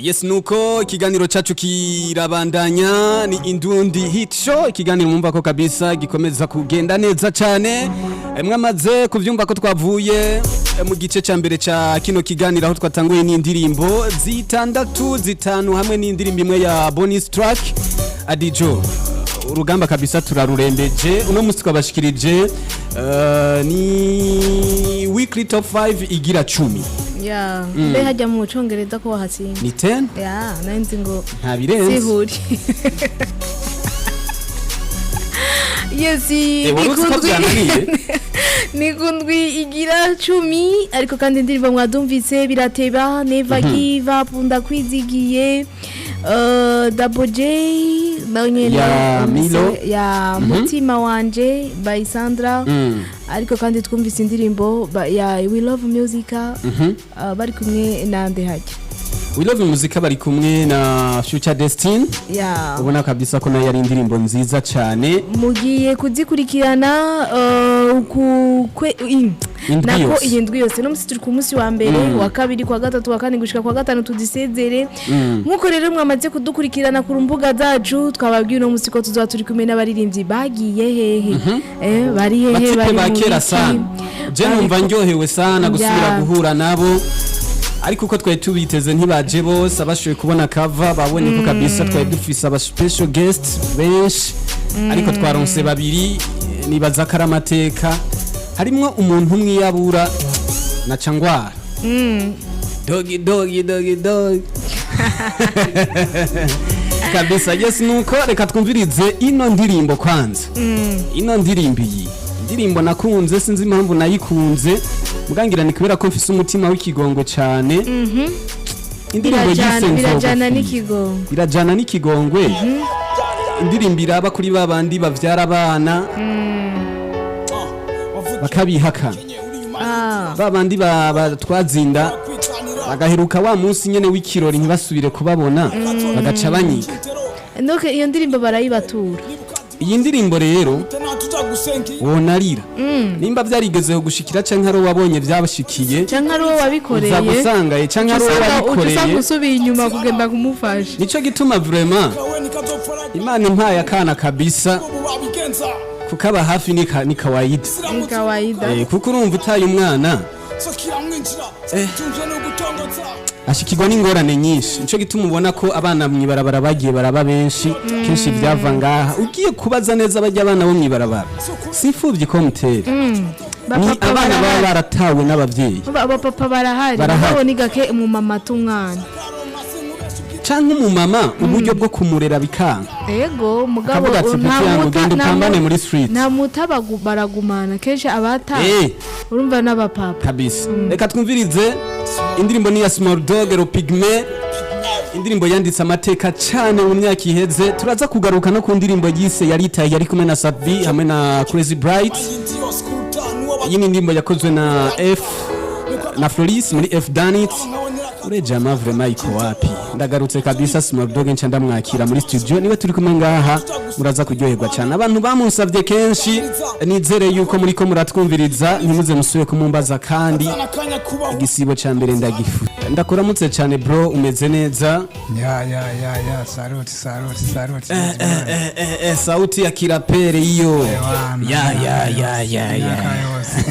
Yes, nuko ikiganiro cacu kirabandanya. Ni Indundi Hit Show, ikiganiro mwumva ko kabisa gikomeza kugenda neza cyane. Mwamaze kuvyumva ko twavuye mu gice ca mbere ca kino kiganiro, aho twatanguye n'indirimbo zitandatu, zitanu hamwe n'indirimbo imwe ya bonus track. Adijo, urugamba kabisa turarurembeje. Uno musi twabashikirije ni weekly top 5 igira 10. Ya, mbe hajya mu Congereza ko wahatsinda? Ni 10. Ya, nari nzi ngo nta birenze. Sihuri. Yes. Wari uzi ko byananiye? Ni kundwi igira 10, ariko kandi indirimbo mwadumvise: Birateba, Never Give Up, Ndakwizigiye, Double J nayo nyene. Ya Milo. Ya Mutima Wanje by Sandra. Ariko kandi twumvise indirimbo ya We Love Music, bari kumwe na Ndehajya. We Love Muzika bari kumwe na Future Destiny. Ubona kabisa ko nayo yari indirimbo nziza cyane. Mugiye kuzikurikirana Indwi nako yose. Iyi ndwi yose, no musi turi ku munsi wa mbere, wa kabiri, kwa gatatu, wa kane, gushika kwa gatanu tudisezere. Nkuko rero mwamaze kudukurikirana ku mbuga zacu, twababwiye uno musi ko tuzoba turi kumwe n'abaririmbyi bagiye hehe, bari hehe, batipe bari ba mu kera biki. sana. Je numva ndyohewe sana gusubira guhura nabo, ariko uko twari tubiteze ntibaje bose. Abashoboye kubona kava babonye ko kabisa twari dufise aba special guest benshi, ariko twaronse babiri. Nibaza ko ari amateka. Harimwo umuntu umwe yabura naca ngwara dogi dogi dogi dogi kabisa. Yes, nuko reka twumvirize ino ndirimbo kwanza. Ino ndirimbo, iyi ndirimbo nakunze, sinzi impamvu nayikunze, mugangira ni kubera ko mfise umutima w'ikigongwe cyane. Indirimbo yise Birajana Nzogufira. n'ikigongo. Irajana n'ikigongwe. Indirimbo iraba kuri ba bandi bavyara abana bakabihakana, ba bandi batwazinda bagaheruka wa munsi nyene w'ikirori, ntibasubire kubabona, bagaca banyiga. Donc iyo ndirimbo barayibatura. Iyi ndirimbo rero wonarira nimba byarigezeho gushikira, canke ari wabonye byabashikiye, canke ari uwo uza wabikoreye. gusanga canke ari uwo uca usanga wabikoreye. usubiye inyuma kugenda kumufasha. Nico gituma vraiment Imana impaye akana kabisa, kukaba hafi ni kawaida. Ni kawaida. Kuko urumva utaye umwana ashikirwa n'ingorane nyinshi. Nico gituma ubona ko abana mw'ibarabara bagiye baraba benshi. Kenshi vyava ngaha. Ugiye kubaza neza, bajya abana bo mw'ibarabara si imfuvyi komuteri, ni Bapapa abana baba barahari. baratawe n'abavyeyi. Abapapa barahari. Barahari. Mugabo ni gake umumama ata umwana. Canke umumama uburyo bwo kumurera bikanga, Ego, mugabo akavuga ati, nta "Peti yangu, genda upambane muri street." Nta muta baragumana kenshi abata. Urumva n'abapapa. Kabisa. Reka twumvirize indirimbo ni ya Small Dog Pigme, indirimbo yanditse amateka cyane mu myaka iheze. Turaza kugaruka no ku ndirimbo yise Yaritaye, yari kumwe na Sabi hamwe na Crazy Bright. Iyi ni indirimbo yakozwe na F na Floris muri F Danit. Urejama vraiment iko wapi? Ndagarutse kabisa. Small Dog nca ndamwakira muri studio, niwe turi kumwe ngaha. Muraza kuryoherwa cyane. Abantu bamunsavye kenshi, nizere yuko muriko muratwumviriza, ntimuze musubire kumumbaza. Kandi igisibo ca mbere ndagifu. Ndakuramutse cyane bro, umeze neza? Ya, saluti, saluti, saluti. Sauti ya kirapere hiyo. Ya. Imyaka yose.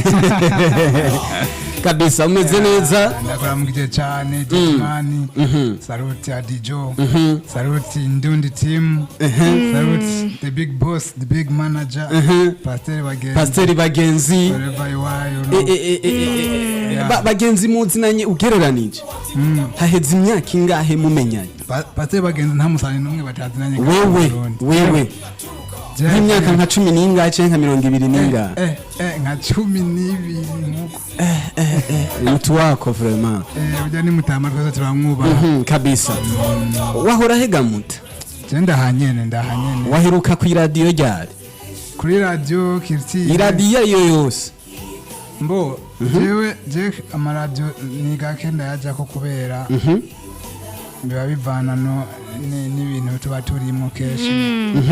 Kabisa, umeze neza? Ndakuramukije cyane Jimani. Saluti Adijo. Saluti Ndundi team. Saluti the big boss, the big manager. Pasteur Bagenzi. Pasiteri Bagenzi. Wherever you are, you know. Bagenzi muzinanye, ugereranije haheze imyaka ingahe mumenyanye? Pasteur Bagenzi nta musani n'umwe batazinanye ngaha mu Wewe? Burundi. Wewe nk'imyaka nka 10 n'ingahe canke nka 20 n'ingahe? Nka 12 nkuko. Mtu wako vraiment. Ujya ni mutama, twese turamwubaha. Kabisa. Wahora hegamuta? Je ndahanyene, ndahanyene. Waheruka ku iradiyo ryari? Kuri radio Kirti. Iradiyo iyo ariyo yose. Mbo jewe je amaradiyo ni gake ndayajako kubera Biba bivana n'ibintu tuba turimo kenshi,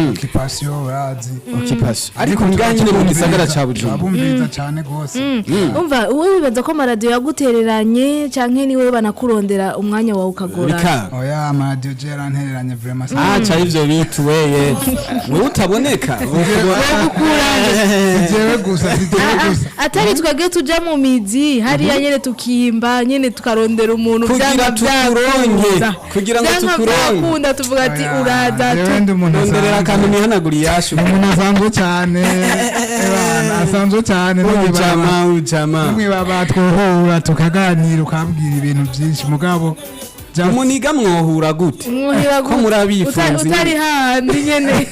occupation, urazi. Occupation, ariko ngaha nyine mu gisagara ca Bujumbura. Turabumviriza cane gose. Umva, wowe wibaza ko amaradiyo yagutereranye canke niwe banakurondera umwanya wawe ukagorana? Bikanga. Oya, amaradiyo je yarantereranye vraiment. Aca ivyo bituweye wewe utaboneka. Si jewe gusa, si jewe gusa. Atari twebwe tuja mu mizi hariya nyene, tukimba nyene, tukarondera umuntu. Kugira vyanga tukuronke, vyakunda. kugira ngo Vyanka tukuronke. vyakunda, tuvuga ati Oya, uraza jewe ndi umuntu Ronderera asanzwe. akantu nihanagura iyashu. Ni umuntu asanzwe cyane. Ebana, asanzwe cyane no mw'ibarabara. Ujama ujama. No mw'ibarabara twohura tukaganira, ukambwira ibintu byinshi, mugabo Umuniga mwohura gute? Mwuhira Ko muri abifunzi utari nyene. hahandi nyene,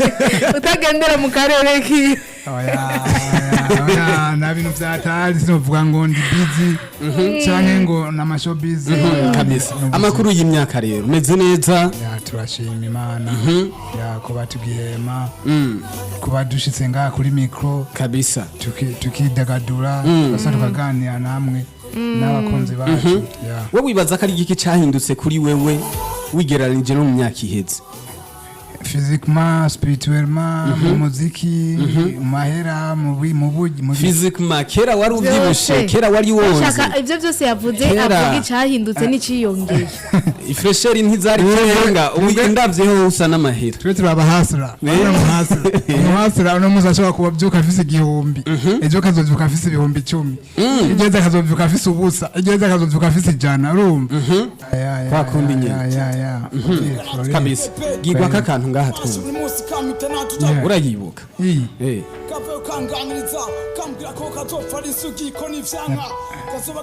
utagendera mu karere kiwe. Oya, oya, oya, nta bintu vyatari, sinovuga ngo ndi busy canke ngo namasho busy. Oya, Kabisa. ni ubuzima. Amakuru y'imyaka rero, meze neza? Ya, turashima Imana ya kuba tugihema, kuba dushitse ngaha kuri mikro, Kabisa. tukidagadura, tugasa tukaganira namwe n'abakunzi bacu ya. Wowe wibaza ko ari igiki cahindutse kuri wewe wigereranije no mu myaka iheze? Physiquement, spirituellement, mu muziki, mu mahera, mu Physiquement, kera wari uvyibushe. Vyose. Kera wari wonze. Shaka ivyo byose yavuze. Kera. Avuga icahindutse n'iciyongeye. Ifresheri ntizari kirenga, ubu indavyeho usa n'amahera. Twe turi abahasira, umuhasira, umuhasira uno munsi ashobora kuba abyuka afise 1000, ejo akazobyuka afise 10.000, ejo akazobyuka afise ubusa, ejo akazobyuka afise 100, urumva? Ya, ya, Kwa kundi ya, nyene. ya, ya, ya. For real. Kabisa, gigwa k'akantu ngaha twumva. Buri munsi kamita natuja. Yeah. Urayibuka? Iyi. Eh. Kaveyo kanganiriza kambwira ko kazopfa ari isugi, ko n'ivyanka kazoba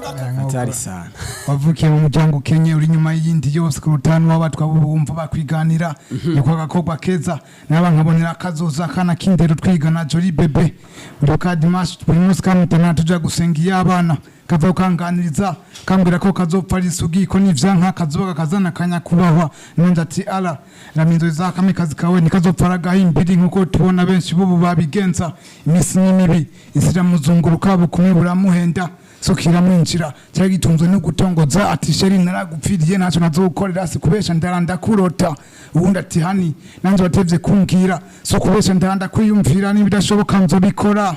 Atari sana. Wavukiye mu muryango ukenye, uri inyuma y'iyindi yose ku rutanu w'abatwa bumva bakwiganira niko agakobwa keza naba nkabonera akazoza akana k'indero twigana jori bebe buri kadimashi buri munsi kamutana tuja gusenga iyo abana kava kanganiriza kambwira ko kazopfa ari isugi, ko n'ivyanka kazoba kazana kanyakubahwa. Nonje ati ala raminzo za kamikazi kawe nikazopfa aragahimbiri nkuko tubona benshi bubu babigenza. Imisi ni mibi, isi iramuzunguruka, bukumi buramuhenda, soka iramwinjira, cyari gitunzwe no gutongoza. Ati sheri naragupfiriye, ntacyo nazogukorera, sikubesha ndara ndakurota. Ubundi ati hani nanjye watevye kumbwira, so kubesha ndara ndakwiyumvira, n'ibidashoboka nzobikora.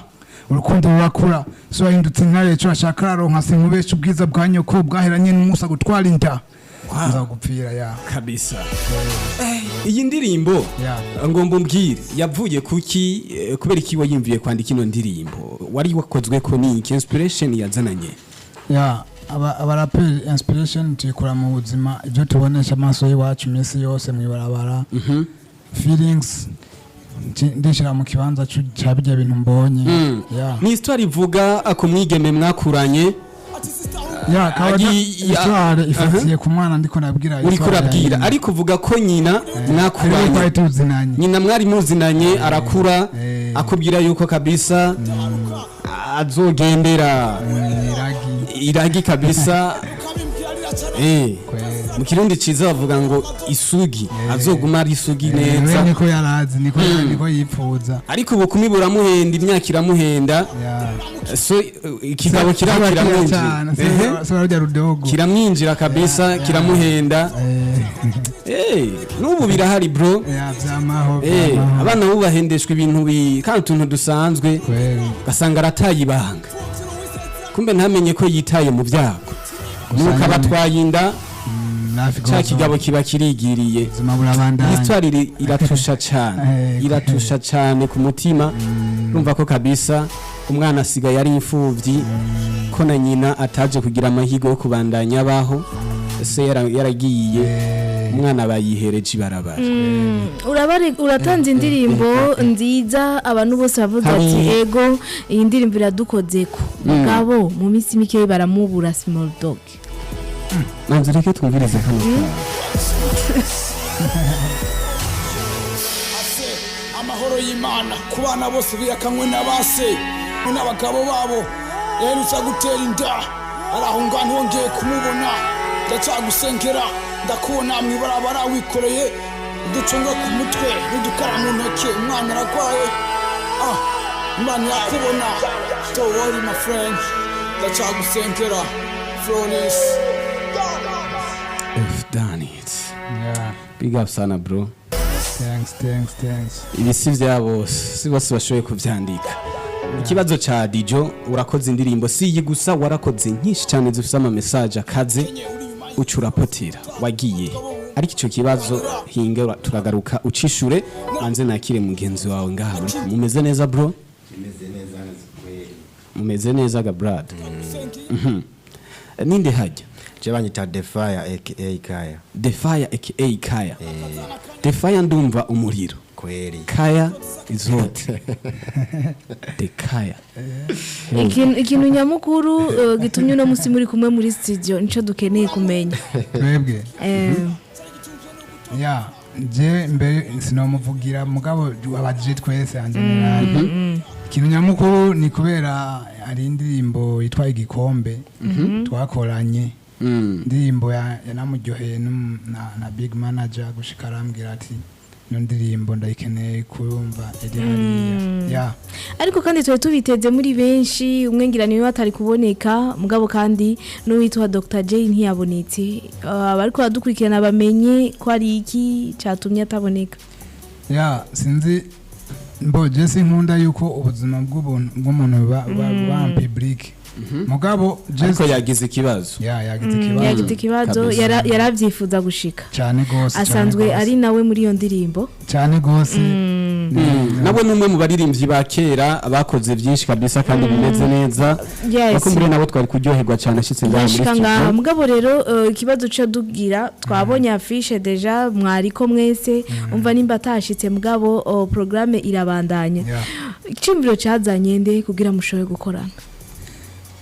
Urukundo rurakura, so yahindutse intare, ico ashaka araronka. Sinkubesha ubwiza bwa nyoko bwaheranye n'umusa gutwara inda, nzagupfira ya. Kabisa. Iyi ndirimbo Yeah. ngomba umbwire yavuye kuki, kubera iki wayimviye kwandika ino ndirimbo? Wari wakozwe ko ni iki inspiration yazananye? Ya, abaraperi inspiration tuyikura mu buzima, ibyo tubonesha amaso y'iwacu iminsi yose mw'ibarabara, feelings ndishyira mu kibanza ca bijya bintu mbonye ya. Ni histoire ivuga ku mwigeme mwakuranye? Ya, kaba histoire ifatiye ku mwana ndiko nabwira. Uriko Histoire ya urabwira nyina. ariko uvuga ko nyina Ariko mwakuranye. twari tuzinanye. Nyina mwari muzinanye, arakura, Eh. akubwira yuko kabisa azogendera Iragi. Iragi kabisa. Kweli. Mu kirundi ciza bavuga ngo isugi, azoguma ari isugi neza. We niko yarazi, niko yipfuza. Ariko ubukumi buramuhenda, imyaka iramuhenda. Ya. So ikigabo kiraho kiramwinjira. Ehe. Sora rujya rudogo. Kiramwinjira kabisa, kiramuhenda. N'ubu birahari bro. Ya, vyamaho. Eh, Vyamaho. abana ubu bahendeshwa ibintu kandi utuntu dusanzwe, Kweli. ugasanga arataye ibanga, kumbe ntamenye ko yitaye mu byago, nuko nyene. abatwaye inda. Life Ca goes on. kigabo kiba kirigiriye. Ubuzima burabandanya. Histoire iratusha cane, iratusha cane ku mutima. Urumva ko kabisa umwana asigaye ari imfuvyi, ko na nyina ataje kugira amahirwe yo kubandanya abaho, se yaragiye, umwana bayihereje ibarabara. Uratanze indirimbo nziza, abantu bose bavuze ati ego, iyi ndirimbo iradukozeko, mugabo mu minsi mikeya baramubura Small Dog. Nanze reke twumvirize kano kantu. Ase amahoro y'Imana ku bana bose biyakamwe na base n'abagabo babo. Yaherutse gutera inda arahunga, ntibongeye kumubona. Ndacyagusengera, ndakubona mw'ibarabara wikoreye uducunga ku mutwe n'udukara mu ntoki, umwana aragwaye. Ah, Imana irakubona, don't worry my friend, ndacyagusengera Floris. I've done it. Yeah. Big up sana bro. Thanks, thanks, thanks. Ibi si vya bose, si bose bashoboye kuvyandika. Ikibazo ca Dijo, urakoze indirimbo si iyi gusa, warakoze nyinshi cyane zifise ama message akaze, uca urapotera wagiye. Ariko ico kibazo hinge turagaruka ucishure, manze nakire mugenzi wawe ngaha muri kumwe. Mumeze neza bro? Imeze neza kweli. Mumeze neza ga brad? Ninde hajya? Je banyita The Fire aka Kaya. The Fire aka Kaya. The Fire, ndumva umuriro. Kweli. Kaya is hot. The Kaya. Ikintu nyamukuru gitumye uno musi muri kumwe muri studio nico dukeneye kumenya. Twebwe ya je mbere sinomuvugira, mugabo abajije twese hanze general. Ikintu nyamukuru ni kubera hari indirimbo yitwa Igikombe twakoranye, indirimbo yanamuryoheye na big manager gushika arambwira ati ino ndirimbo ndayikeneye kuyumva iri hariya ya. Ariko kandi twari tubiteze muri benshi, umwe ngira niwe atari kuboneka, mugabo kandi n'uwitwa Dr J ntiyabonetse. Abariko badukurikirana bamenye ko ari iki catumye ataboneka. Ya, sinzi mbo je sinkunda yuko ubuzima bw'ubuntu bw'umuntu buba en public, mugabo je Ariko yagize ikibazo. Ya, yagize ikibazo. Yagize ikibazo. Kabisa. Yaravyifuza gushika. Cyane gose, cyane Asanzwe gose. ari nawe muri iyo ndirimbo. Cyane gose. Nawe ni umwe mu baririmbyi ba kera bakoze byinshi kabisa kandi bimeze neza. Yes. Bakumbure nabo twari kuryoherwa cyane ashitse ngaha muri Yashika ngaha, studio. mugabo rero ikibazo cyo dugira, twabonye afishe déjà mwariko mwese, umva nimba atashitse, mugabo programme irabandanya. Yeah. Iciyumviro cazanye nde kugira mushobore gukorana?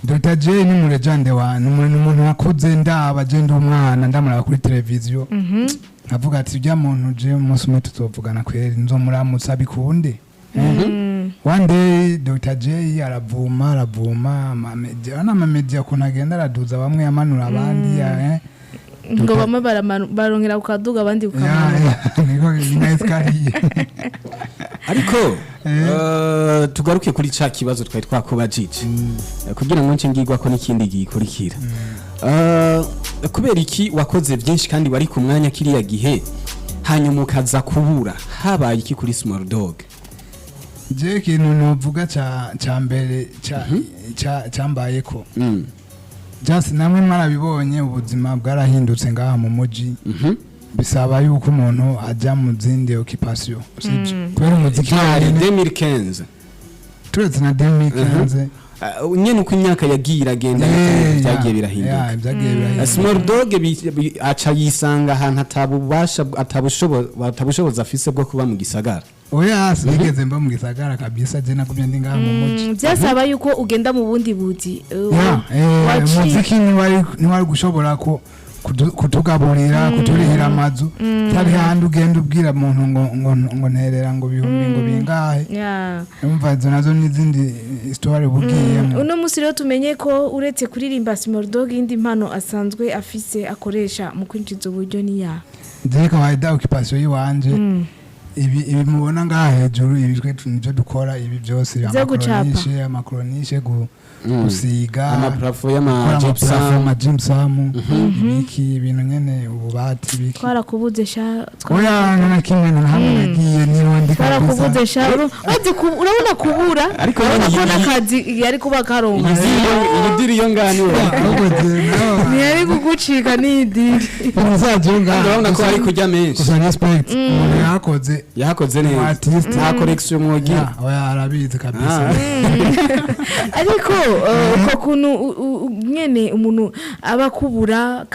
Dr J ni umurejande wa ni umuntu wakuze ndaba je ndi umwana ndamuraba kuri televiziyo, nkavuga ati ujya muntu je umunsi umwe tuzovugana kweri, nzomuramutsa bikunde. One day Dr J aravuma aravuma amamedia n'amamedia ukuntu agenda araduza bamwe amanura abandi ya, Ngo bamwe barongera kukaduga abandi ya, kukamanuka. Ya, niko ni nka escalier. Ariko tugaruke kuri ca kibazo twari twakubajije kugira ngo nce ngirwa ko n'ikindi gikurikira. Kubera iki wakoze byinshi kandi wari ku mwanya kiriya gihe, hanyuma ukaza kubura? Habaye iki kuri Small Dog? Je ikintu novuga ca mbere cambayeko, just namwe mwarabibonye, ubuzima bwarahindutse ngaha mu muji, bisaba yuko umuntu ajya mu zindi occupation, sibyo? Kubera umuziki Byari wenyine 2015. Turetse na 2015. Nyene uko imyaka yagiye iragenda byagiye birahinduka. Ya, byagiye birahinduka. Small Dog aca yisanga ahantu atabubasha, atabushobozi afise bwo kuba mu gisagara. Oya, sinigeze mba mu gisagara kabisa, je nagumye ndi ngaha mu muji. Byasaba yuko ugenda mu bundi buzi. Ya, umuziki ntiwari gushobora kutugaburira, kuturihira amazu, cyari handi ugenda ubwira umuntu ngo nterera ngo bihumbi ngo bingahe. Umva izo nazo n'izindi histoire bugiyemo. Uno munsi rero tumenye ko uretse kuririmba Small Dog, indi mpano asanzwe afise akoresha mu kwinjiza uburyo ni ya Je kawaida occupation yiwanje, ibi mubona ngaha hejuru, ibi twe nivyo dukora ibi byose. Vyo gucapa. Amakoronishi, gusiga, Amaplafo gukora y'ama amaplafo, amajimsamu, ibiki, ibintu nyene, ububati, ibiki. Twarakubuze sha. Oya, nta na kimwe, nta hamwe nagiye, niho ndi kabisa. Twarakubuze sha. Urabona kubura, Ariko urabona ko iyi n'akazi yari kuba karonka. Iyi diri yo ngaha niwe. Ahubwo je nawe Ntiyari kugucika n'idiri. umusaza wo ngaha Urabona ko ari kurya menshi. Gusa respect umuntu yakoze. Yahakoze neza. Artiste. Nta correction mwogira. Ya, oya, arabizi kabisa. Ariko uko kuntu nyene umuntu aba akubura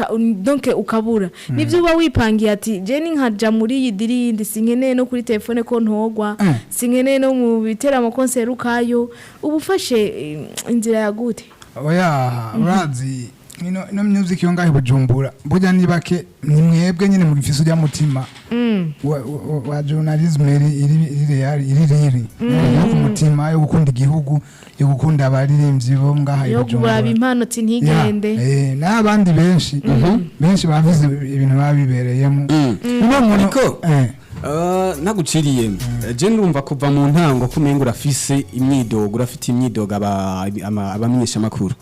donc ukabura nivyo uba wipangiye ati je ni nkaja muri iyi diri yindi, sinkeneye no kuri telefone ko ntogwa, sinkeneye no mu biteramo ko nserukayo, uba ufashe inzira ya gute? Oya, urazi ino music yo ngaho i Bujumbura burya ni bake, ni mwebwe nyine mugifise ujya mutima wa journalisme iri real, iri riri yo ku mutima, yo gukunda igihugu, yo gukunda abaririmbyi bo ngaha i Yo Bujumbura. kuraba impano ati ntigende. Ya, n'abandi benshi benshi bafise ibintu baba bibereyemo. Uno muntu Ariko Naguciriye je ndumva kuva mu ntango kumenga urafise imyidogo, urafite imyidogo abamenyesha makuru.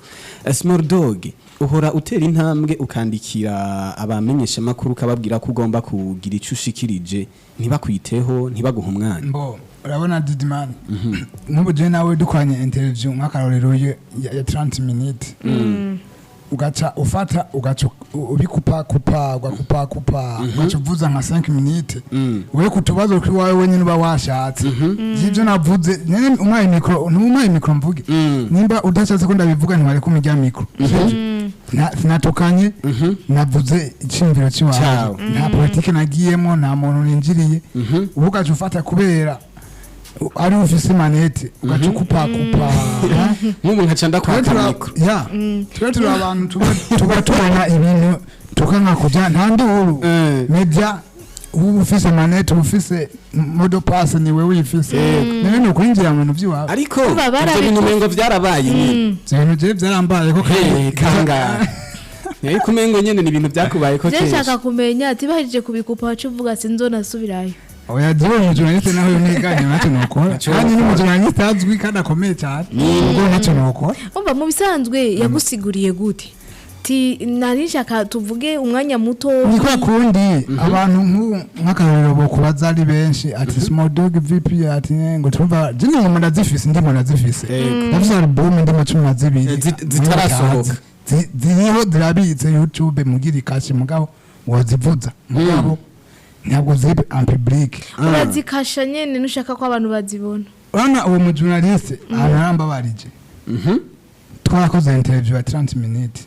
Small Dog, uhora utera intambwe ukandikira abamenyesha makuru ukababwira ko ugomba kugira ico ushikirije, ntibakwiteho, ntibaguhe umwanya. Mbo urabona Didimani, nk'ubu je nawe dukoranye interview nk'akarorero ya 30 minutes, ugaca ufata ugaca ubikupa kupa ugakupa kupa, ugaca uvuza nka 5 minutes we ku tubazo twiwawe wenyine uba washatse. Ivyo navuze nyene, umpaye micro, ntumpaye micro mvuge. Nimba udashatse ko ndabivuga, ntiwari kumurya micro. Sinatukanye, navuze iciyumviro ciwawe. Cawe. Nta politike nagiyemo, nta muntu ninjiriye. Ubu ugaca ufata kubera ari ufise manete ugaca ukupakupa. Nk'ubu nkaca ndakwaka micro. Ya, twe turi abantu tuba tubona ibintu tukanka kuja nta nduru. Media, uba ufise manete, uba ufise mot de passe, niwe wifise nawe ni ukwinjira mu bintu vy'iwawe. Ariko Kuba ivyo bintu umengo vyarabaye nyene. Ivyo bintu jewe vyarambaye ko. Hey, kangahe? Ariko umengo nyene ni ibintu vyakubayeko Je kenshi. nshaka kumenya ati bahejeje kubikupa waca uvuga ati nzonasubirayo. Oya, jewe umujournaliste nawe niganye ntacyo nokora, kandi n'umujournaliste azwi kandi akomeye cyane, ubwo ntacyo nokora. Umva, mu bisanzwe yagusiguriye gute ti nari nshaka tuvuge umwanya muto? Ni kwa kundi abantu nk'ubu nk'akarorero bokubaza ari benshi ati Small Dog VP, ati ngo turumva je ngoma ndazifise, ndimo ndazifise, ndafise album ndimo 12. Zitarasohoka. Ziriho, zirabitse YouTube mugira ikashi, mugabo wozivuza, mugabo ntabwo ziri en public. Urazikasha nyene nushaka ko abantu bazibona. Urabona uwo mujournaliste ahantu yarambabarije, twarakoze interview ya 30 minutes,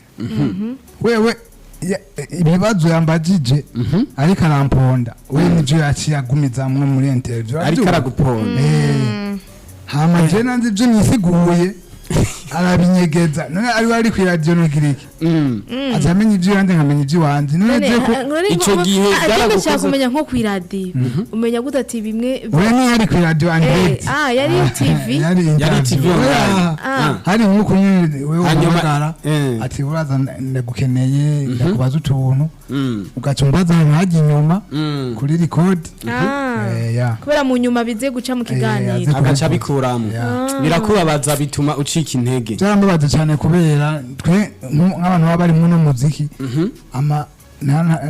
wewe ibibazo yambajije ariko aramponda, we nivyo yaciye agumizamwo muri interview. Ariko araguponda. Eh. Hama je nanje ivyo nisiguye arabinyegeza. None ari ari ku radio nogira iki? Aca amenya ivy'iwanje nkamenya ivy'iwanje. None je ko Ico gihe byaragukoze- Nshaka kumenya nko kw'iradiyo umenya gute ati bimwe? We ntiyari ku radio en Eh, direct. ah, yari TV. Yari Yari interview. TV online. Oya. Ah. Hari nk'uko nyene wewe Hanyuma- uhamagara ati uraza ndagukeneye ndakubaza utuntu, ugaca umbaza ahantu hajya inyuma kuri record. Ah. Ya. Kubera mu nyuma bize guca mu kiganiro. Aze Agaca abikuramo. Ya. Birakubabaza, bituma ucika intege. Byarambabaza cyane kubera twe nk'abantu baba bari muri uno muziki ama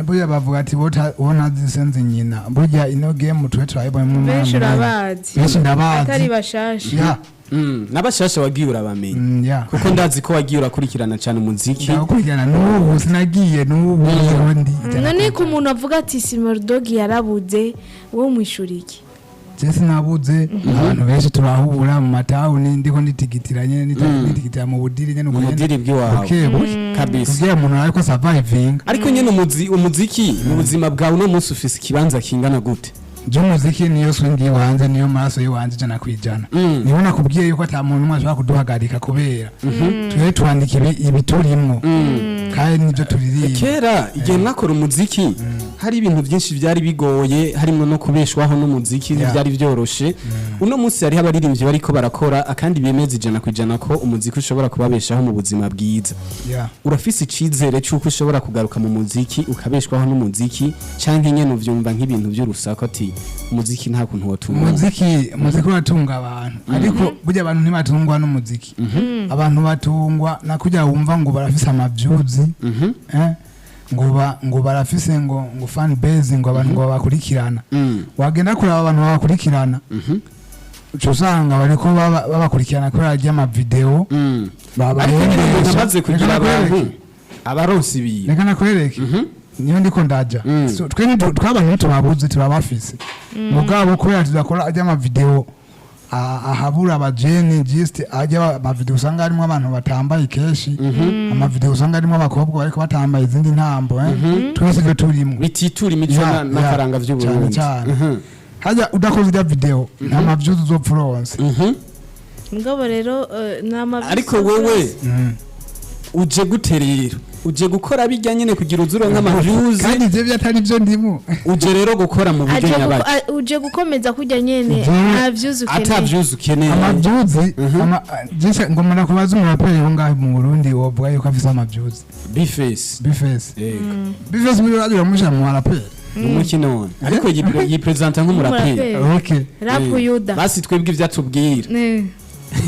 burya bavuga ati wo ntazisenze nyina. Burya ino game twe turayibonamo umwanya Benshi munini. urabazi. Benshi ndabazi. Atari bashasha. Ya. N'abashasha wagiye urabamenya. Ya. Kuko ndazi ko wagiye urakurikirana cyane umuziki. Ndagukurikirana n'ubu, sinagiye n'ubu niho ndi. None ko umuntu avuga ati Small Dog yarabuze, wowe mwishura iki? Je sinabuze, abantu benshi turahura mu matawuni, ndiko nditigitira nyene, nitigitira mu budiri nyene uko Mu nyene. budiri bw'iwawe. Buke buke. Kabisa. Kugira umuntu ariko surviving. Ariko nyene umuziki mu buzima bwawe uno munsi ufise ikibanza kingana gute? Je umuziki niyo swing yiwanje, niyo maraso yiwanje 100%. Niho nakubwiye yuko ata muntu umwe ashobora kuduhagarika kubera twe twandika ibiturimwo kandi nibyo turirimba. Kera igihe mwakora umuziki hari ibintu byinshi byari bigoye, harimo no kubeshwaho n'umuziki. Byari byoroshe. Uno munsi hariho abaririmbyi bariko barakora akandi bemeza 100% ko umuziki ushobora kubabeshaho mu buzima bwiza. Urafise icizere c'uko ushobora kugaruka mu muziki ukabeshwaho n'umuziki, canke nyene uvyumva nk'ibintu vy'urusaku ati umuziki nta kuntu wotunga? Umuziki uratunga abantu, ariko burya abantu ntibatungwa n'umuziki. Abantu batungwa na kurya wumva ngo barafise amavyuzi, ngo barafise ngo fan base, ngo abantu ngo babakurikirana. Wagenda kuraba abantu babakurikirana, uca usanga bariko babakurikirana kubera arya amavideo. Ariko nyene umuntu amaze kugira Reka abantu nakwereke. abaronse ibintu. Reka nakwereke, niyo ndiko ndaja. So, twe twabantu ntitubabuze, turabafise, mugabo kubera tudakora ajya amavideo ahabura abajeni, just ajya amavideo usanga harimo abantu batambaye kenshi, amavideo usanga harimo abakobwa bariko batambaye izindi ntambo, twese ivyo turimwo. Bititura imico Ya, ya, n'akaranga vy'Uburundi. Cyane cyane. Hajya udakoze ijya video nta mavyuzi uzopfa uronse. Mugabo rero ni amavyuzi. Ariko wewe uje gute rero? Uje gukora bijya nyene kugira uze uronke amavyuzi? Kandi ivyo byatari byo ndimo. Uje rero gukora mu buryo nyabaki? Uje gukomeza kurya nyene nta vyuzi ukeneye. Ata vyuzi ukeneye. Amavyuzi jese ngoma nakubaza, umuraperi wo ngaho mu Burundi wovuga yuko afise amavyuzi? Bface. Bface. Yego. Bface muri radio uramushyira mu baraperi? Ni umukino ariko yipresenta nk'umuraperi. Nk'umuraperi. Okay. Rap yuda. Basi twebwe ibyo atubwira.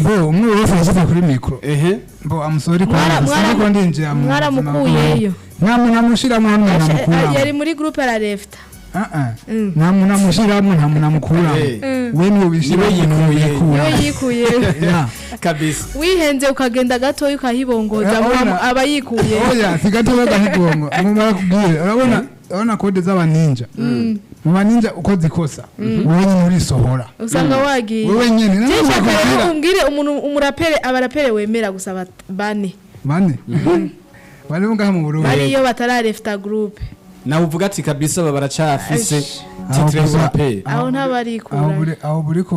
Bo umwe wese yashyize kuri mikoro. Ehe. Bo amusori kwa Mwara- ko ndinjira mu mwaramukuyeyo. Nta muntu amushiramo, nta muntu amukuramo. Yari muri groupe ararefta. Ah, ah. Nta muntu amushiramo, nta muntu amukuramo. We niwe wishiramo, Niwe niwe yikuye. wikuramo. Niwe yikuyeyo. Yeah. Kabisa. Wihenze ukagenda gatoya ukahibongoza, Urabona- aba yikuye. Oya, sigatoya gahigongo mumara kubwira, urabona kode z'abaninja, mu baninja uko zikosa wowe nyine urisohora. Usanga wagiye. Wowe nyine nawe Jewe nshaka rero bakubwira. umbwire umuntu umurapere, abarapere wemera gusa bane. Bane bane bo ngaha mu Burundi? Bariyo batararefta groupe. Nawe uvuga ati kabisa aba baracafise Ash. titre Aho gusa- y'umuraperi. Aho ntabarikura. Aho buriko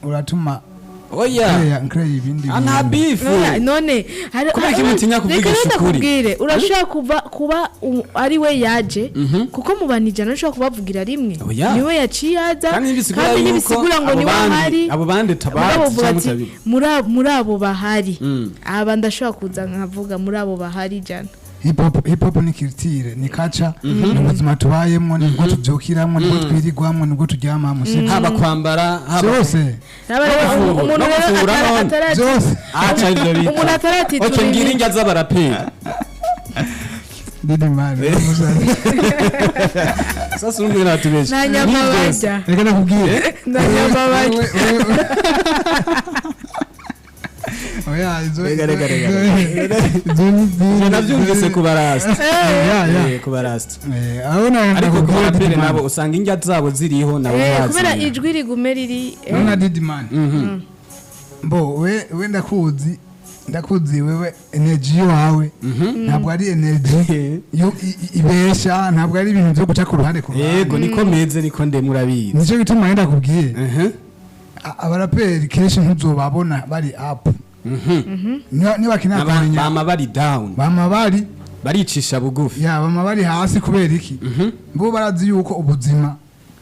uratuma Oya. nkreye ibindi Ah, nta bintu. bifu. None Kubera ko mutinya kuvugisha reka rero ukuri. ndakubwire, urashobora kuba ari we yaje, kuko mu bantu 100 ushobora kubavugira rimwe. Oya. Niwe yaciye aza. Kandi ntibisigura Kandi yuko ntibisigura ngo abo niwe bandi- ahari. abo bandi tabazi Mugabo uvuga cyangwa ati, utabizi. muri abo bahari, aba ndashobora kuza nkavuga muri abo bahari 100. Hip hop ni culture, ni culture, ni ubuzima tubayemo, nibwo tubyukiramo, nibwo twirigwamo, nibwo turyamamo, sibyo? Haba kwambara, haba Byose. Raba rero, gufungura, umuntu no rero gufungura none. Byose. Aca ivyo bita. Umuntu ataratitura Okay, mbwira ibi. indya z'abaraperi. Didi mani. Sasa urumwe natubesha. Nta nyama barya. Reka nakubwire. Nta nyama barya. Oya, izo Reka, reka, reka. izo ni Ivyo navyumvise ku barasta. Ya ya. Ku barasta. Aho na Ariko ku nakubwira baraperi Didi Man. nabo usanga indya zabo ziriho nabo Kubera bazi. ijwi rigume riri Nona Didi Man. Bo we ndakuzi wewe, energy wawe ntabwo ari energy yo ibesha, ntabwo ari ibintu byo guca ku ruhande ku ruhande. Yego, niko meze, niko ndemwe urabizi. Nicyo gituma wenda kubwiye. Mhm. Abaraperi kenshi ntuzobabona bari up. Niba kinakumenya Bama bari down. Bama bari Baricisha bugufi. Ya, bama bari hasi. Kubera iki? Bo barazi yuko ubuzima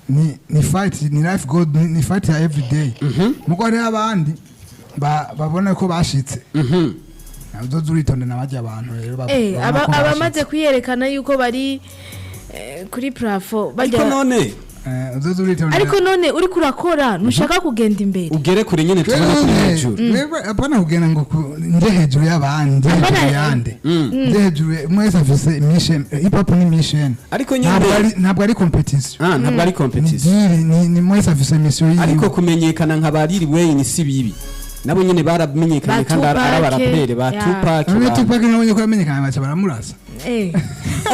ni fight, ni life goal, ni fight ya everyday. Muko hariho abandi babona ko bashitse. Uzoza uritonde nabajya abantu rero babona ko bashitse. Abamaze kwiyerekana yuko bari kuri plafond Ariko bajya. none Uzoza uritonde. Ariko none uriko urakora ntushaka kugenda imbere. Ugere kure nyene, tubone kuri hejuru. Wewe apana kugenda ngo nje hejuru y'abandi, nje hejuru Apana- yande, nje hejuru mwese afise mission. Hip hop ni mission. Ariko nyene Ntabwo ari competition. Ah, ntabwo ari Ni competition. deal, ni mwese afise mission yiwe. Ariko kumenyekana nka ba Lil Wayne si bibi, nabo nyene baramenyekanye Ba kandi ari Tupac, abaraperi ba ya. Tupac. None Tupac nabonye ko yamenyekanye baca baramurasa.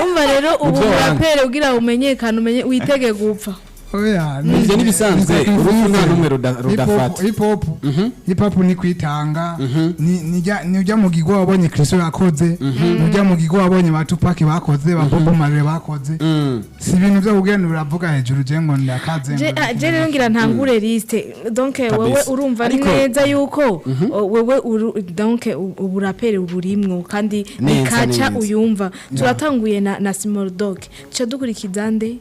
Umva rero ubu Muvyo wange. umuraperi ugira umenyekane umenye witege gupfa. Oya, Ivyo n'ibisanzwe, urupfu nta n'umwe rudafata. Hip hop ni kwitanga, ni ujya mu gigo wabonye Kristo yakoze, ni ujya mu gigo wabonye ba Tupac bakoze, ba Bob Marley bakoze. Si ibintu byo kugenda uravuga hejuru je ngo ndakaze ngo Je rero ngira ntangure liste, donc wewe Kabisa. urumva Ariko- neza yuko wewe donc uburaperi burimwo kandi Neza, nikaca neza. uyumva. Turatanguye na Small Dog, tuca dukurikiza nde?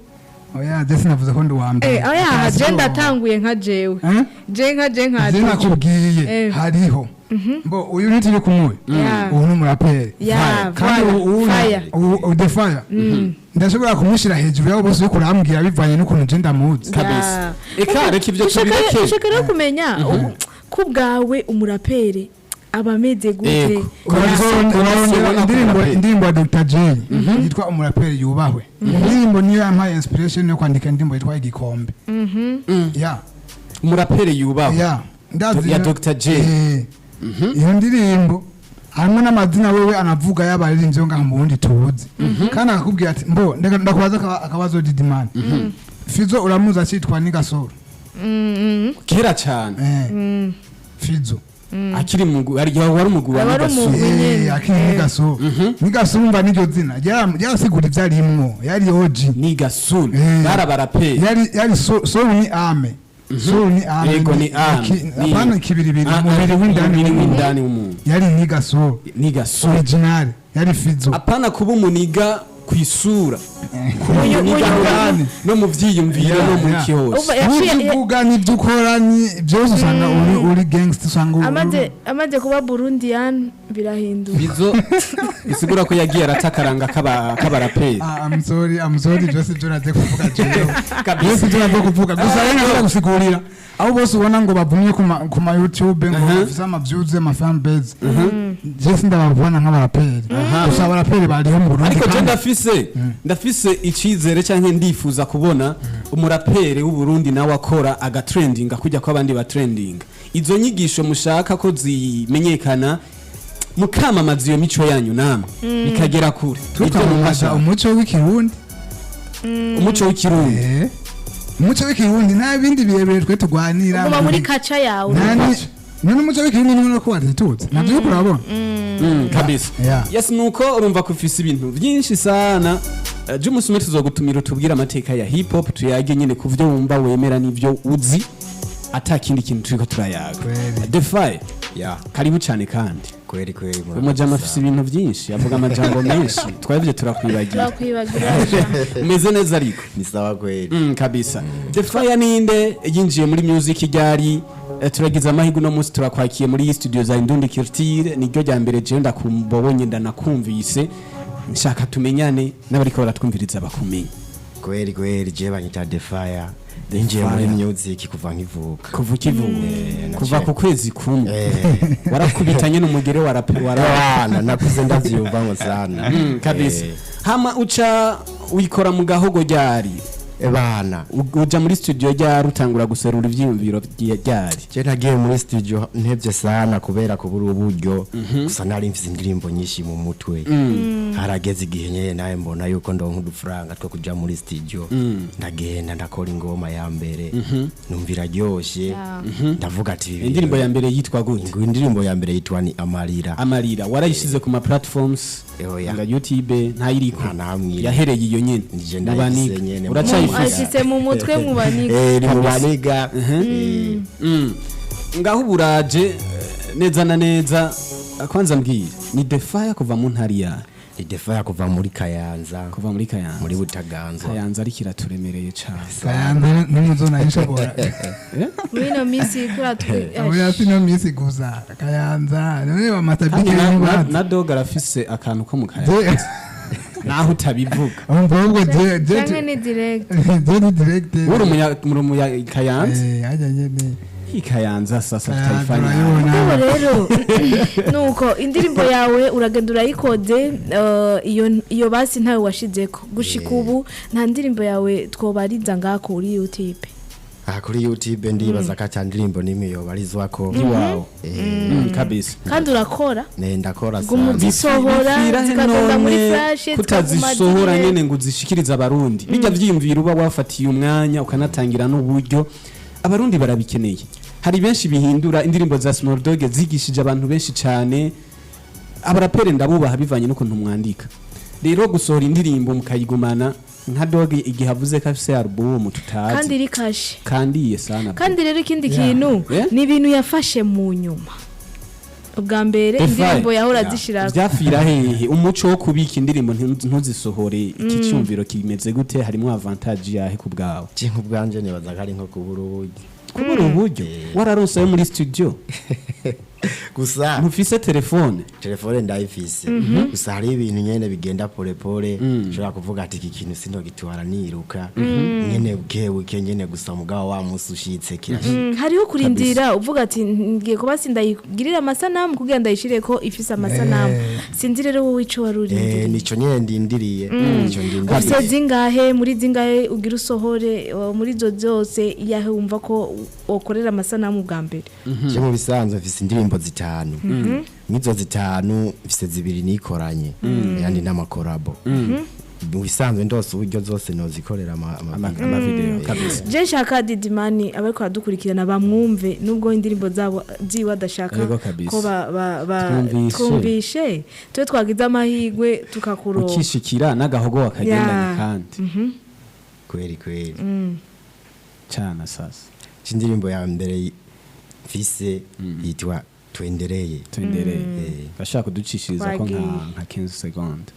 Oya, je sinavuze ko ndi uwa mbere. Oya, je ndatanguye nka jewe. Eh? Je nka je nka Je nakubwiye hariho mbo uyu ntituri kumwe. Ubu ni umuraperi. Ya, Kandi voilà, fire. ubu the fire ndashobora kumushyira hejuru yabo bose uriko urambwira bivanye n'ukuntu je ndamuzi. Kabisa. Ya. Eka reka ivyo tubireke. Ushaka rero kumenya ko ubwawe umuraperi aba ameze gute? Yego. Urarondera Ubona ko umuraperi. indirimbo ya Dr. J yitwa "Umuraperi Yubahwe". Indirimbo niyo yampaye inspiration yo kwandika indirimbo yitwa "Igikombe". Ya. Umuraperi yubahwe. Ya, ndazi. Ya Dr. J. Iyo ndirimbo harimo n'amazina wewe anavuga y'abaririmbyi bo ngaha mu Burundi tuzi, kandi akakubwira ati mbo ndakubaza akabazo Didimani. Fizo uramuzi akitwa Nigasoro? Kera cyane. Fizo. Akiri mu ari wari umugwi wa Wari Nigasuru. umugwi. Nyene. Akiri Nigasoro. Nigasoro, umva n'iryo zina ryarasigura ibyo arimwo, yari oji. Nigasuru. Eh. Bari abaraperi. Yari soul ni ame, soul ni ame. Yego, ni ame. Apana kibiribiri, umubiri w'indani umubiri w'umuntu. w'indani w'umuntu. Yari Nigasoro. Nigasuru. Original yari Fizo. Apana kuba umuniga ku isura. Uyu- No mu vyiyumviro no mu Yeah. ki hose. Uva- yaciye- N'ibyo uvuga n'ibyo ukora ni byose, usanga uri gangster, usanga amaze kuba Burundian birahinduka. Bizo bisigura ko yagiye aratakaranga k'abaraperi. Ah, I'm sorry, I'm sorry, byose ibyo naze kuvuga jewe. Kabisa. Byose ibyo naze kuvuga. Gusa rero nashobora gusigurira. Abo bose ubona ngo bavumye ku ma YouTube ngo bafise ama views, ama fan base. Je sindababona nk'abaraperi. Gusa abaraperi bariho mu Burundi. Ariko je ndafise icizere canke ndifuza kubona umuraperi w'Uburundi nawe akora agatrendinga kujya ko abandi batrendinga. Izo nyigisho mushaka ko zimenyekana, mukamamaza iyo mico yanyu namwe bikagera kure. Nivyo Tukamamaza mufasha. umuco w'ikirundi. Umuco w'ikirundi. Umuco w'ikirundi nta bindi birebire twe turwanira. Uguma muri kaca yawe. None umuco w'ikirundi niwo ko watitutse. Navyo uriko urabona. Kabisa. Yeah. Yes, nuko urumva ko ufise ibintu byinshi sana. Je umunsi umwe tuzogutumira utubwire amateka ya hip hop, tuyage nyine ku byo wumva wemera n'ibyo uzi, ata kindi kintu turiko turayaga. Kweli. Defy, Ya. karibu cyane kandi. Kweli kweli, murakoze Umujama afise sana. ibintu byinshi, avuga amajambo menshi, twabyo turakwibagira. Turakwibagira. Umeze neza ariko? Ni sawa kweli. Kabisa. Defy ninde yinjiye muri music ryari? Turagize amahirwe uno munsi turakwakiye muri studio za Indundi Culture, niryo rya mbere je ndakumbonye ndanakumvise, nshaka tumenyane n'abariko baratwumviriza bakumenye. Kweli kweli, je banyita Defire, ninjiye muri music kuva nkivuka. Kuva ukivuka? Kuva naciye. ku kwezi kumwe? Eh. Warakubitanye n'umugere wara Bana nakuze ndavyiyumvamo sana. Kabisa. Hama uca wikora mu gahogo ryari? Bana. Uja muri studio ryari, utangura guserura ivyiyumviro ryari? Je nagiye muri studio ntevye sana kubera kubura uburyo. Gusa nari mfise indirimbo nyinshi mu mutwe. Harageze igihe nyene nawe mbona yuko ndonka udufaranga two kuja muri studio, ndagenda ndakora ingoma ya mbere, numva iraryoshe, ndavuga ati ibi Indirimbo ya mbere yitwa gute? Indirimbo ya mbere yitwa ni Amarira. Amarira. Warayishize ku ma platforms? Oya. Nga YouTube ntayiriko? Nta namwe iri. Yahereye iyo nyene? Nije Mu ndayifise baniga. nyene. Uracayifise? Ashitse mu mutwe mu baniga. Ni mu baniga. Ngaho uburaje neza na neza. Kwanza mbwira, ni Defire kuva mu ntari ya? Ni Defire kuva muri Kayanza. Kuva muri Kayanza? Muri Butaganzwa. Kayanza ariko iraturemereye cane. Kayanza nimuzona ishobora. Muri ino minsi kuratwi. Oya, sino misi gusa. Kayanza none ba Kandi matabike na dog arafise akantu ko mu Kayanza naho utabivuga. Umva je Canke ni direct. Je ni direct. Uri umunya Kayanza? Eh, ajya nyene. Hii Kayanza sasa Kayanza tutaifanya. urayibona. Ubu rero nuko indirimbo yawe uragenda urayikoze, iyo basi ntawe washizeko gushika ubu, nta ndirimbo yawe twobariza ngaha kuri YouTube? Aha kuri YouTube ndibaza ko ata ndirimbo n'imwe yobarizwako. Iwawe. Kabisa. Kandi urakora. Ne, ndakora Guma sana. uzisohora Bipfira he zikagenda muri none flash zikaguma kutazisohora ziri- nyene ngo uzishikirize abarundi, bijya vyiyumvira uba wafatiye umwanya ukanatangira n'uburyo, abarundi barabikeneye. Hari benshi bihindura indirimbo za Small Dog zigishije abantu benshi cane. Abarapere ndabubaha bivanye n'ukuntu mwandika. Rero gusohora indirimbo mukayigumana, nka Dog igihe avuze ko afise album tutazi. Kandi iri kashe. Kandiye sana. Kandi rero ikindi kintu Yeah. ni ibintu yafashe mu nyuma, ubwa mbere Defy. indirimbo yahora zishirako. Vyafira hehe umuco wo kubika indirimbo ntuzisohore? Iki cyumviro kimeze gute? Harimo avantage yahe ku bwawe? Je nk'ubwanje nibaza ko ari nko kubura uburyo. Kubura uburyo? Wararonse ayo muri studio? Gusa Ntufise telefone? Telefone ndayifise, gusa hari ibintu nyene bigenda pole pole. Nshobora kuvuga ati iki kintu sinogitwara niruka nyene buke buke nyene, gusa mugabo wa munsi ushitse kirashika. Hariho kurindira uvuga ati ngiye kuba sindayigirira amasanamu kugira ndayishire ko ifise amasanamu. Sinzi rero wowe ico wari urindiriye. Nico nyene ndindiriye, nico Ufise ndindiriye. zingahe? Muri zingahe ugira usohore? Muri izo zose yahe wumva ko wokorera amasanamu bwa mbere? Je mu bisanzwe mfise indirimbo zitanu. Mwizo zitanu mfise zibiri nikoranye, ayandi n'amakorabo. Mu bisanzwe ndose uburyo zose nozikorera Ama video kabisa. Je nshaka Didimani abariko baradukurikirana bamwumve, nubwo indirimbo zabo ziwe adashaka Yego kabisa. ko Twumvishe. twumvishe, tube twagize amahirwe tukakuronka. Ukishikira n'agahogo wakagendanye. Yeah. Kandi Kweli kweli. cana sasa. Indirimbo ya mbere mfise yitwa Twendereye. Tuendelee. Eh. Bashaka kuducishiriza ko nka Twagiye. nka 15 secondes.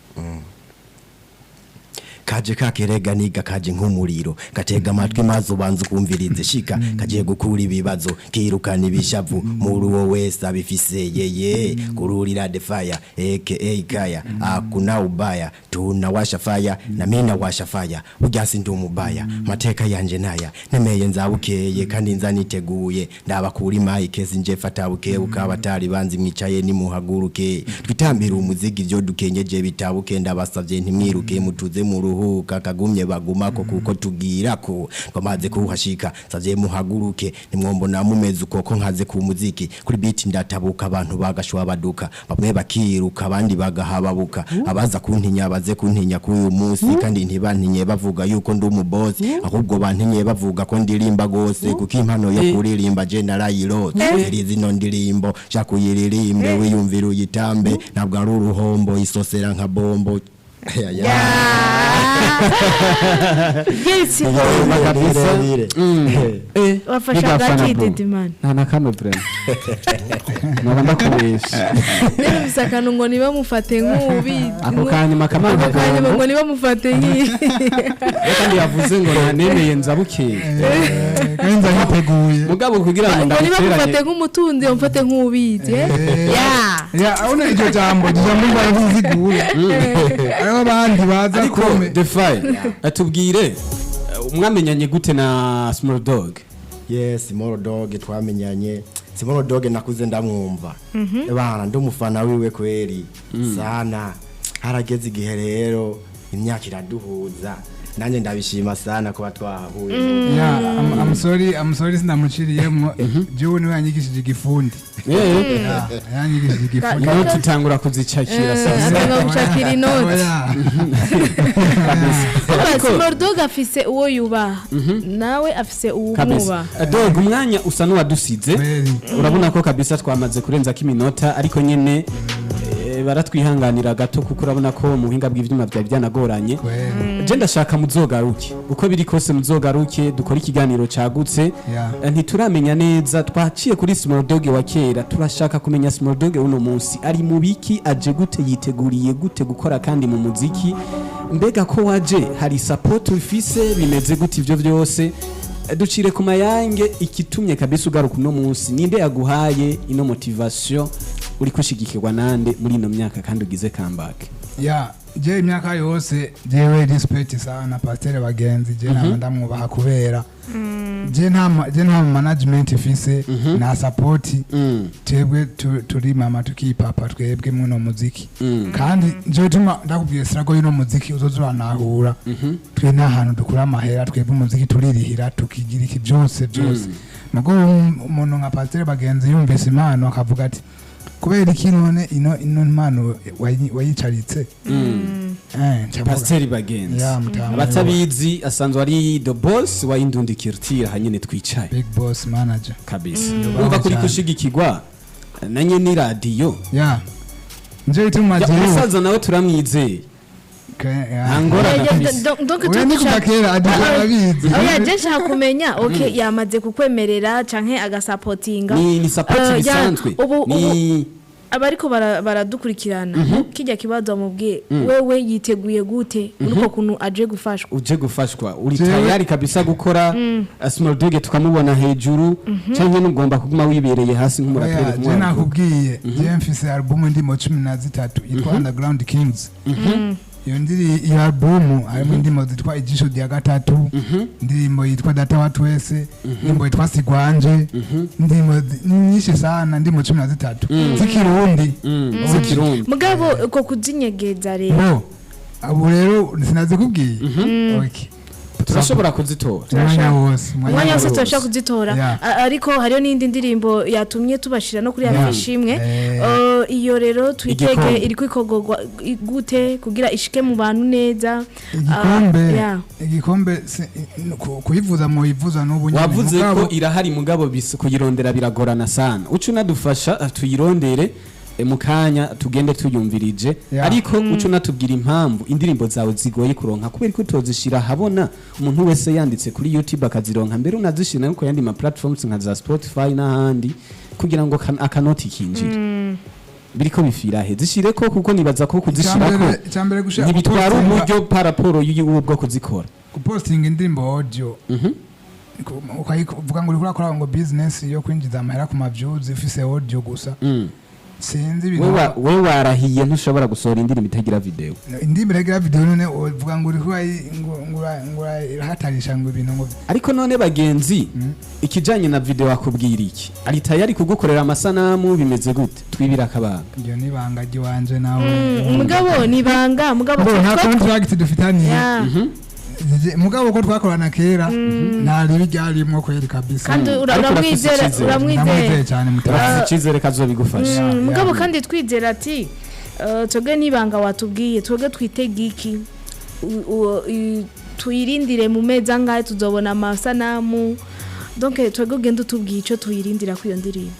Kaje kakerega niga kaje nk'umuriro, gatega amatwi maze ubanza ukumvirize, shika kagiye gukura ibibazo, kirukana ibishavu muri uwo wese abifise, yeye kururira the fire aka kaya akuna ubaya, tunawasha fire na mimi nawasha fire, burya si ndi umubaya, mateka yanje naya nemeye nzabukeye kandi nzaniteguye, ndabakura imayike sinje fata bukebuka, abatari banzi mwicaye nimuhaguruke, twitambire umuziki ibyo dukenyeje bitabuke, ndabasavye ntimwiruke, mutuze muruhuka, kagumye bagumako kuko tugirako twamaze kuhashika, savye muhaguruke, nimwombona mumeze uko ko nkaze ku muziki kuri beat ndatabuka, abantu bagashwa baduka, bamwe bakiruka abandi bagahababuka, abaza kuntinya baze kuntinya kuri uyu munsi, kandi ntibantinye bavuga yuko ndi umubosi, ahubwo bantinye bavuga ko ndirimba gose, kuko impano yo kuririmba je narayirose, iri zino ndirimbo shaka uyiririmbe wiyumvire uyitambe, ntabwo ari uruhombo isosera nka bombo. Yes. Kabisa. Eh, Wafashe big up agaki sana, bro. Didimani. Nta na kamwe vraiment. Naba ndakubesha. Rero bisa akantu ngo ntibamufate nk'ubi. Ako kanyuma kamanga Ako kanyuma ngo ntibamufate nk'ibi. kandi yavuze ngo nanemeye nzabukeye. Kandi nzabiteguye. Mugabo kugira ngo Ngo ntibamufate ndamuteranye nk'umutunzi, bamufate nk'ubizi. Eh? Ya. Ya, urabona iryo jambo, iryo jambo bararizigura, hariho abandi baza ariko kome. Defy atubwire, mwamenyanye gute na Small Dog? Yes, Small Dog twamenyanye. Small Dog nakuze ndamwumva. Bana ndi umufana wiwe kweri sana. Harageze igihe rero imyaka iraduhuza. Nanjye ndabishima sana kuba twahuye. Ya, I'm sorry, I'm sorry sinamuciriyemo. Jewe niwe yanyigishije igifundi. Ya, yanyigishije igifundi. Inoti utangura kuzicakira sasa. Atanga gushakira inoti. Oya. Urumva Small Dog afise uwo yubaha. Nawe afise Kabisa. uwumwubaha. Dog, umwanya usa n'uwadusize. Kweri. Urabona ko kabisa twamaze kurenzako iminota, ariko nyene baratwihanganira gato kuko urabona ko mu buhinga bw'ivyuma byari byanagoranye. Kweri. Je ndashaka muzogaruke, uko biri kose muzogaruke dukore ikiganiro cagutse. Yeah. Ntituramenya neza, twaciye kuri Small Dog wa kera, turashaka kumenya Small Dog uno munsi ari mu biki, aje gute, yiteguriye gute gukora kandi mu muziki, mbega ko waje hari support ufise, bimeze gute ivyo vyose. Ducire ku mayange ikitumye kabisa ugaruka uno munsi, ninde yaguhaye ino motivation, uri kushigikirwa nande muri ino myaka kandi ugize comeback? Ya, je imyaka yose jewe respect sana pasiteri bagenzi, je nama ndamwubaha kubera je nta management ifise, nta support, twebwe turi mama tukipapa twebwe muno muziki, kandi je tuma ndakubwiye sirago y'uno muziki uzoza uranahura, twe nta hantu dukura amahera, twebwe umuziki turirihira tukigira iki byose byose, mugo umuntu nka pasiteri bagenzi yumvise impano akavuga ati kubera iki none ino mpano wayicaritse. Ncavuga. Pasiteri bagenzi, Ya, mutama. abatabizi asanzwe ari the boss wa Indundi Culture, hanyene twicaye. Big boss manager. Kabisa, urumva kuri Cyane. kushigikirwa na nyene radiyo. Ya, nje bituma Ya, jewe umusaza nawe turamwizeye, nta ngorane afise. Donc Oya, ni kuva kera adija arabizi. Oya, je nshaka kumenya, okay, yamaze kukwemerera canke agasapotinga. Ni support Ya, bisanzwe. ubu Ni abariko baradukurikirana kijya kibazo bamubwiye, wewe yiteguye gute muri uko kuntu aje gufashwa? Uje gufashwa uri Jewe- tayari kabisa gukora Small Dog tukamubona hejuru, canke nugomba kuguma wibereye hasi nk'umuraperi Oya, je kumwe? nakubwiye, je mfise album ndimo 13 yitwa Underground Kings. Iyo ndiri iyo album harimo indirimbo zitwa Ijisho rya Gatatu, indirimbo yitwa Data wa Twese, indirimbo yitwa Sigwanje, indirimbo nyinshi sana, indirimbo 13 z'ikirundi. Z'ikirundi. Mugabo uko kuzinyegeza rero. Bo abo rero sinazikubwiye, okay. Turashobora kuzitora. Umwanya wose. Umwanya wose turashobora kuzitora. Yeah. Ariko hariyo n'indi ndirimbo yatumye tubashira no kuri Yeah. afishi imwe. Eh. Iyo rero twitege Igikombe. iri kwikogorwa gute kugira ishike mu bantu neza? Igikombe. Yeah. Igikombe kuyivuza muyivuza n'ubu nyene. Wavuze ko Mugabo- irahari, mugabo kuyirondera biragorana sana, uca unadufasha tuyirondere mu kanya tugende tuyumvirije. Yeah. Ariko uca unatubwira impamvu indirimbo zawe zigoye kuronka, kubera ko utozishira ahabona umuntu wese yanditse kuri YouTube akazironka, mbere unazishira no ku yandi ma platforms nka za Spotify n'ahandi kugira ngo akanoti kinjire. Biriko bifira he? Zishireko, kuko nibaza ko kuzishirako Icyambere gushaka ntibitwara uburyo paraporo y'ubu bwo kuzikora. Gupostinga indirimbo audio, ukavuga ngo uriko urakora ngo business yo kwinjiza amahera ku ma views ufise audio gusa, sinzi ibintu. We warahiye, ntushobora gusohora indirimbo itagira video. Indirimbo iragira video, none uvuga ngo uriko ngo urahatarisha ngo ibintu ngo Ariko none bagenzi, ikijanye na video akubwira iki? Ari tayari kugukorera amasanamu? Bimeze gute? Twibira akabanga. Iryo ni ibanga ry'iwanje nawe. Mugabo ni ibanga, mugabo Bo nta contract dufitaniye. Ya. Mugabo ko twakorana kera, nta ribi ryarimwo kweri kabisa. Kandi Ariko urafise uramwizera? icizere. Uramwizera? Ndamwizeye cyane mutara. Urafise icizere kazobigufasha? Mugabo kandi twizera ati twebwe n'ibanga watubwiye, twebwe twitega iki? Tuyirindire mu mezi angahe? Tuzobona amasanamu? Donc twebwe ugenda utubwiye icyo tuyirindira kuri iyo ndirimbo.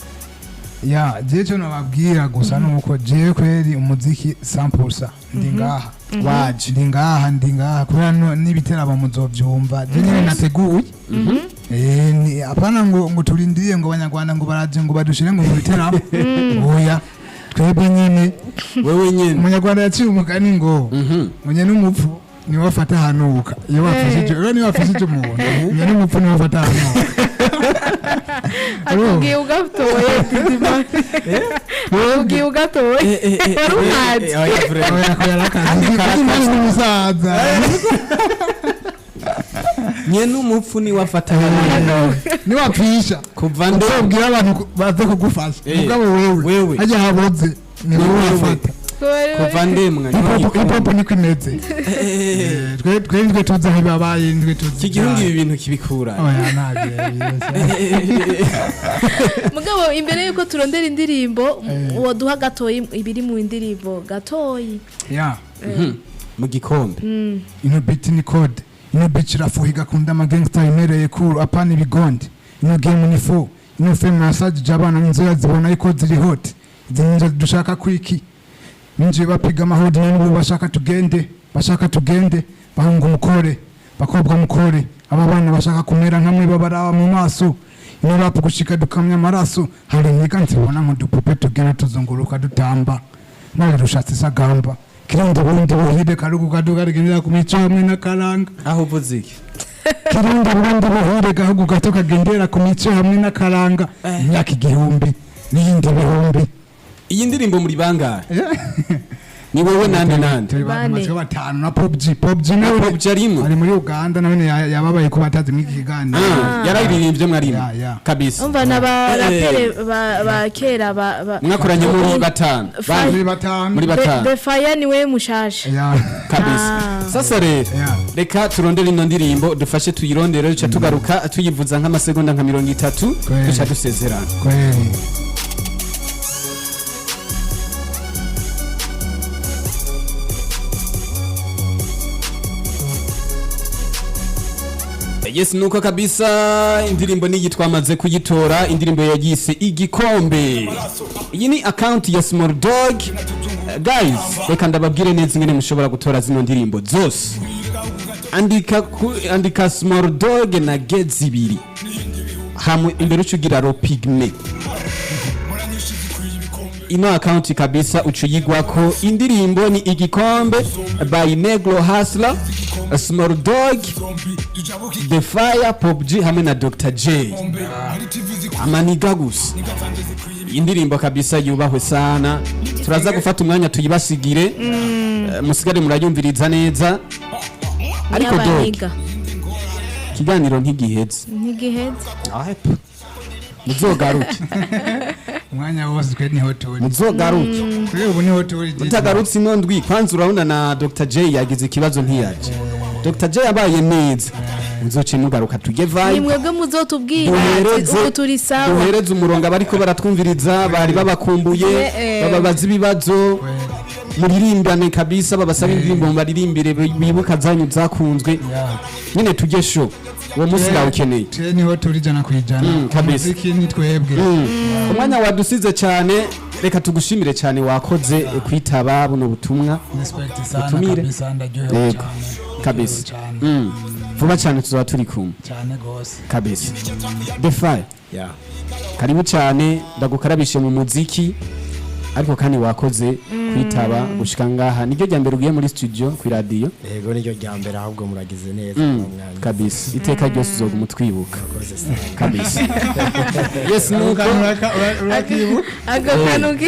Ya, jewe cyo nababwira gusa nuko jewe kweri umuziki 100% ndi ngaha, Waje. ndi ngaha, ndi ngaha kubera n'ibiteramo muzovyumva, je nyene nateguye. Apana ngo turindiriye ngo abanyarwanda ngo baraje ngo badushire ngo mu biteramo, oya, twebwe nyene. Wewe nyene. Umunyarwanda yaciye umugani ngo munye n'umupfu niwe afata ahanuka iyo bafashije, rero niba bafashije umuntu, munye n'umupfu niwe afata ahanuka. Akubwiye ugatoye, Didima, akubwiye ugatoye, wari uhazi. Oya, vraiment. Oya, ko yarakaze kandi ni umusaza. Nyene umupfu niwe afata. Niwapfisha Kuva ndo uzobwira abantu baze kugufasha. Mugabo wewe Wewe. hajya haboze ni wowe Wewe. wafata. Kuva ndemwa. Hip hop niko imeze. Twe nitwe tuzi aho ibabaye, nitwe tuzi. Iki gihungu ibi bintu kibikura. Oya, ntabyo. Mugabo imbere yuko turondera indirimbo, waduha gatoyi ibiri mu ndirimbo gatoyi. Ya. Mu gikombe. Ino beat ni code, ino bitch irafuha igakunda ama gangster imereye cool, apana ibigondi. Ino game ni fo, ino fame massage abana n'inzoya zibona yuko ziri hot. Izi ninja dushaka kwiki ninjiye bapiga amahodi n'ubu bashaka tugende, bashaka tugende. Bahungu mukore, bakobwa mukore, aba bana bashaka kumera nkamwe babaraba mu maso. Ino rap gushika dukamya amaraso. Hari inyiga nzibona nk'udupupe tugenda tuzunguruka dutamba none rushatse isagamba. Kirundi Burundi buhire karugu kaduga rigendera ku mico hamwe n'akaranga. Aho uvuze iki? Kirundi Burundi buhire gahugu gato kagendera ku mico hamwe n'akaranga, imyaka igihumbi n'iyindi bihumbi. Iyi ndirimbo muri bangahe? Ni wowe nande nande? Turi bantu Bane. matsiko batanu na Pop G. Pop G nawe Pop G arimwo? Ari muri Uganda nawe yababaye ko batazi muri iki kiganiro. Yararirimbye mwarimo? Ya, ya. Kabisa. Umva n'abarapere ba kera ba Mwakoranye muri batanu? Bane. Muri batanu. Muri batanu. The Fire niwe mushasha. Ya. Kabisa. Sasa rero Ya. reka turondere ino ndirimbo, dufashe tuyirondere, duca tugaruka tuyivuza nk'amasegonda nka 30. Kweli. Duca dusezerana. Kweli. Yes, nuko kabisa, indirimbo niyi twamaze kuyitora, indirimbo yagise Igikombe. Iyi ni account ya Small Dog. Guys, reka ndababwire neza ingene mushobora gutora zino ndirimbo zose. Andika Small Dog na G zibiri hamwe imbere, ucugira Ropigme. Ino account kabisa ucuyigwako. Indirimbo ni Igikombe by Negro Hustler, Small Dog, The Fire, Pop G hamwe na Dr J. Amaniga gusa. Indirimbo kabisa yubahwe sana. Turaza gufata umwanya tuyibasigire. Musigare murayumviriza neza. Ariko dog, Y'abaniga. ikiganiro ntigiheze. Ntigiheze. Aep. Muzogaruke. Umwanya wose twe niho turi. Muzogaruke. Twe ubu niho turi. Mutagarutse ino ndwi kwanza urabona na Dr J yagize ikibazo ntiyaje. Dr J yabaye neza. Muzoce mugaruka tujye Ni vibe. mwebwe muzotubwira ati Duhereze, ubu turi sawa. duhereze umurongo abariko baratwumviriza bari babakumbuye, bababaza ibibazo, muririmbane kabisa, babasaba indirimbo baririmbire bibuka zanyu zakunzwe nyine, tujye show uwo munsi ndawukeneye. Twe niho turi 100%. Kabisa. Umuziki ni twebwe. Umwanya wadusize cyane, reka tugushimire cyane, wakoze kwitaba buno butumwa. Respect sana. Utumire. Kabisa, ndaryohewe Yego. cyane. Kabisa. Cyane. Vuba cyane tuzaba turi kumwe. Cyane gose. Kabisa. The Fire, Yeah. karibu cyane, ndagukarabishe mu muziki. Ariko kandi wakoze kwitaba gushika ngaha, niryo rya mbere ugiye muri studio ku radio? Yego, niryo rya mbere, ahubwo muragize neza mwanya. Kabisa, iteka ryose uzoguma utwibuka. Murakoze sana. Kabisa, yes, nuko. Urakibuka. Ako kantu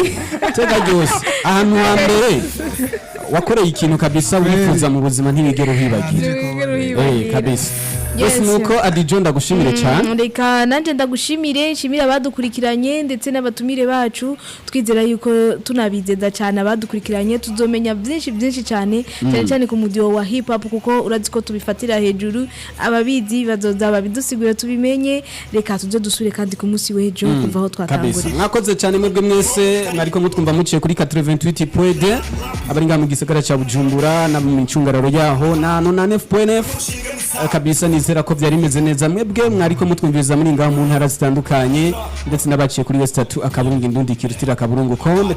Iteka ryose ahantu hambere wakoreye ikintu kabisa wifuza mu buzima ntiwigera uhibagira. Ntiwigera uhibagira. Kabisa, yes. Yes. Nuko Adijo, ndagushimire cyane. Reka nanjye ndagushimire, nshimire abadukurikiranye ndetse n'abatumire bacu. Twizera yuko tunabizeza cyane abadukurikiranye tuzomenya byinshi byinshi cyane, cyane cyane ku mudiho wa hip hop, kuko urazi ko tubifatira hejuru. Ababizi bazoza babidusigure tubimenye. Reka tuze dusure kandi ku munsi w'ejo kuva aho Kabisa. twatanguriye. Mwakoze cyane mwebwe mwese mwariko mutwumva muciye kuri 88.2, abari ngaha mu gisagara cya Bujumbura na mu micungararo yaho na 99.9. Kabisa, nizera ko byari bimeze neza. Mwebwe mwariko mutwumviriza muri ngaho mu ntara zitandukanye, ndetse n'abaciye kuri West 3 akaburungu indundi kirutira akaburungu com.